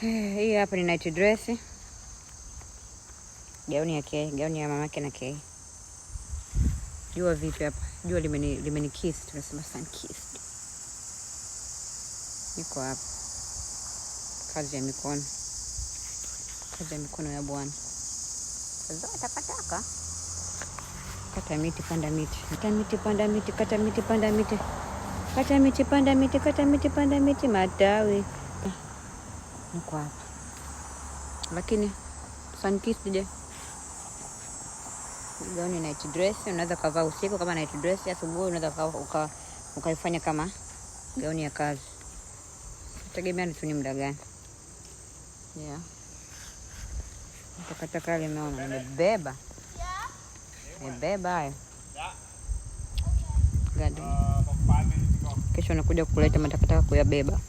Hii hapa ni night dress, gauni ya K, gauni ya mamake na K. Jua vipi hapa? Jua limeni kiss, tunasema sun kissed. Niko hapa, kazi ya mikono, kazi ya mikono ya Bwana. Zoa takataka, kata miti, panda miti, kata miti, panda miti, kata miti, panda miti, kata miti, panda miti, kata miti, panda miti, matawi. Niko hapa, lakini sun kissed je? Gauni night dress unaweza kavaa usiku kama night dress, asubuhi unaweza ukaifanya kama gauni ya kazi, tegemea ni tu muda gani. Yeah. Takataka limeona nimebeba, nimebeba hayo. Gadi. Kesho nakuja kuleta matakataka kuyabeba.